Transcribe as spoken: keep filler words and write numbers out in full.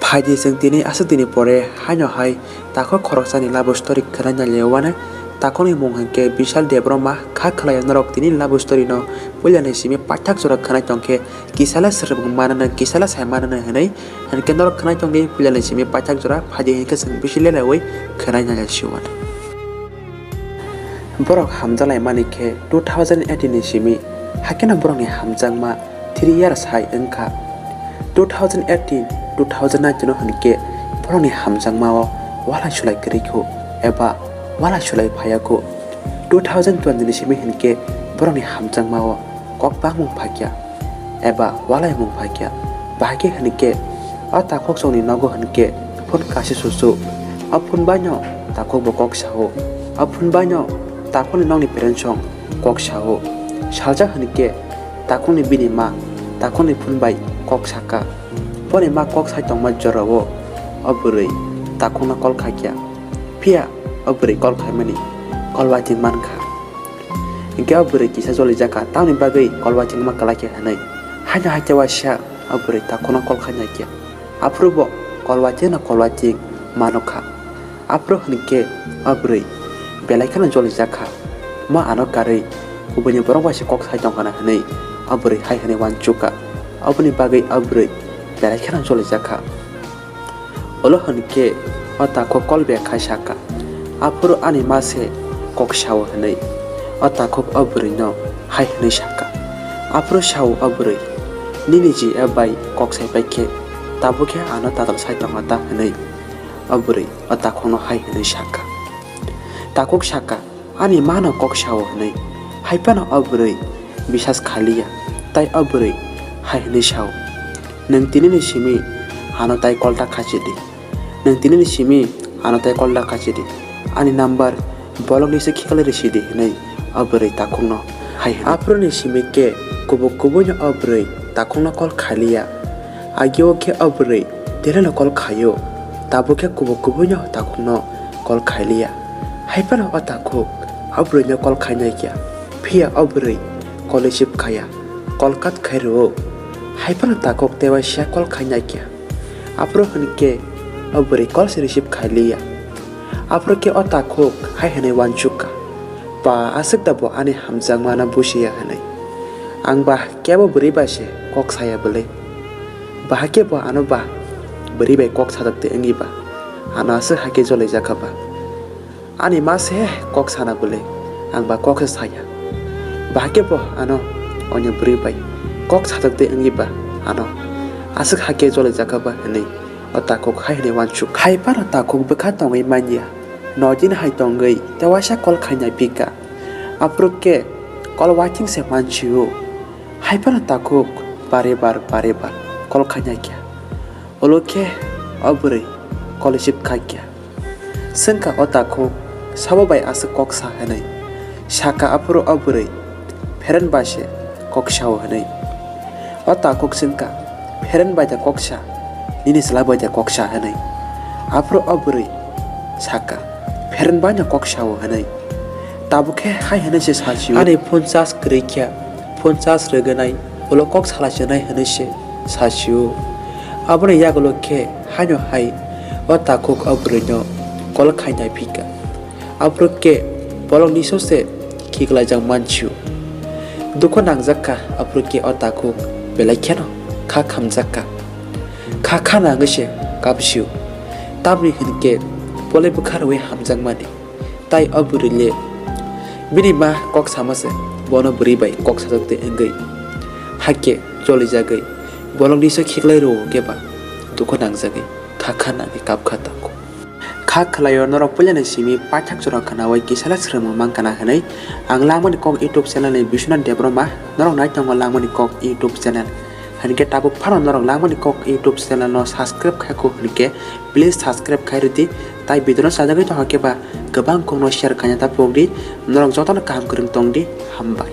Phaidi chwng tini aswk dini pore haino hai takhuk khoroksani love story khwnai nai le uanai. Takhukni mung hwnkhe Bishal Debbarma. Kha khwlaio norok tini love story no puilani simi paithak jora khwnai tongkhe kisala swrwng mananw, kisala sai mananw hwnwi. Hwnkhe norok khwnai tongdi puilani simi paithak jora, phaidi hwnkhe chwng bisi lelaiwi khwnai nai le uanai. Borok hamjalaimani khe two thousand eighteen ni simi, hakhe no borokni hamjakma three years hai wngkha. Two thousand eighteen, two thousand nineteen o hwnkhe borokni hamjakmao walai sulai kwrwi kho eba walai sulai phaiya kho. Two thousand twenty ni simi hwnkhe borokni hamjakmao kok bangmung phakya eba walaimung phakya. Bahai khe hwnkhe o takhuk chongni nogo hwnkhe phone kaisa susu. O phone baino takhuk bo kok sao. O phone baino takhukni nokni parents rok kok sao. Saljak hwnkhe takhukni bini ma takhukni phone bai kok saka. Boni ma kok sai tongma jorao o bwrwi takhukno call khaikya. Phiya o bwrwi call khaimani call waiting mankha. Hinkhe o bwrwi kisa jolijakha, tamni bagwi call waiting ma kwlaikha hwnwi. Haino haikhe waisa o bwrwi takhukno call khainaikha. Aphuru bo call waiting no call waiting manukha. Aphuru hwnkhe o bwrwi belai kheno jolijakha. Ma ano karwi kubuni borok bai se kok sai tongkhana hwnwi o bwrwi hai hwnwi uansukha. Oboni bagwi o bwrwi belai kheno jolijakha. Ulo hwnkhe o takhuk call back khai sakha, "Aphuru ani ma se kok sao," hwnwi. O takhuk o bwrwino hai hwnwi sakha. Aphuru sao o bwrwi, "Nini ji eba bai kok sai paikhe, tabukhe ano tatal sai tongo ta?" hwnwi o bwrwi o takhukno hai hwnwi sakha. Takhuk sakha, "Ani mano kok sao," hwnwi. Hai phano o bwrwi bisas khaliya, tai o bwrwi hai hwnwi sao, "Nwng tinini simi ano tai call ta khachidi. Nwng tinini simi ano tai call ta khachidi. Ani number bolokni se khiklai rwsidi," hwnwi o bwrwi takhukno hai hwnwi. Aphuruni simi khe kubuk kubuino o bwrwi takhukno call khaliya. Agio khe o bwrwi teleno call khaio, tabuk khe kubuk kubuino takhukno call khailiya. Hai phano o takhuk o bwrwino call khainai khe, phiya o bwrwi call receive khaiya, call cut khai rwo. Hai phano takhuk tewaisa call khainai khe, aphuru hwnkhe o bwrwi call se receive khailiya. Aphuru khe o takhuk hai hwnwi uansukha, "Ba, aswk da bo ani hamjakmano busiya," hwnwi. "Ang ba kebo bwrwi bai se kok saya bwlwi. Bahai khe bo ano ba bwrwi bai kok sajak twi wngwi ba, ano aswk hai khe jolijakha ba. Ani ma se kok sana bwlwi, ang ba kok se saya. Bahai khe bo ano onyo bwrwi bai kok sajak twi wngwi ba, ano aswk hai khe jolijakha ba," hwnwi o takhuk hai hwnwi uansuk. Hai phano takhuk bwkha tongwi manya, nodin hai tongwi tewaisa call khainai phikha. Aphuru khe call waiting se mansio. Hai phano takhuk bare bar bare bar call khainai khe. Ulo khe o bwrwi call receive khai khe. Swngkha o takhuk, "Sabo bai aswk kok sa?" hwnwi. Sakha aphuru o bwrwi, "Phereng bai se kok sao," hwnwi. O takhuk swngkha, "Phereng bai da kok sa, nini chwla bai da kok sa?" hwnwi. Aphuru o bwrwi sakha, "Phereng baino kok sao," hwnwi. Tabuk khe hai hwnwi se sasio, "Ani phone charge kwrwi khe, phone charge rwgwnai, ulo kok salai chinai," hwnwi se sasio. Aboni yagulo khe haino hai o takhuk o bwrwino call khainai phikha. Aphuru khe bolok niso se khiklaijak mansio. Dukhu nangjak kha, aphuru khe o takhuk belai kheno kha khamjak kha. Kha kha nangwi se kapsio. Tamni hwn khe bolai bwkha rwui hamjakmani. Tai o bwrwi le bini ma kok sama se bono bwrwi bai kok sajak twi wngwi. Hakhe jolijagwi bolok niso khiklai rwo khe ba dukhu nangjagwi kha kha nangwi kap kha takhuk. Kha khwlaio norok puilani simi paithak jora khwnaui kisala swrwngmung mankha na hwnwi ang Langmani Kok YouTube channel ni Biswanath Debbarma norok nai tongo Langmani Kok YouTube channel. Hinkhe tabuk phano norok Langmani Kok YouTube channel no subscribe khai kho hinkhe please subscribe khai rwdi, tai video no sajagwi tongkha khe ba kwbang kokno share khaina ta pokdi, norok jotono kaham kwrwng tongdi, hambai.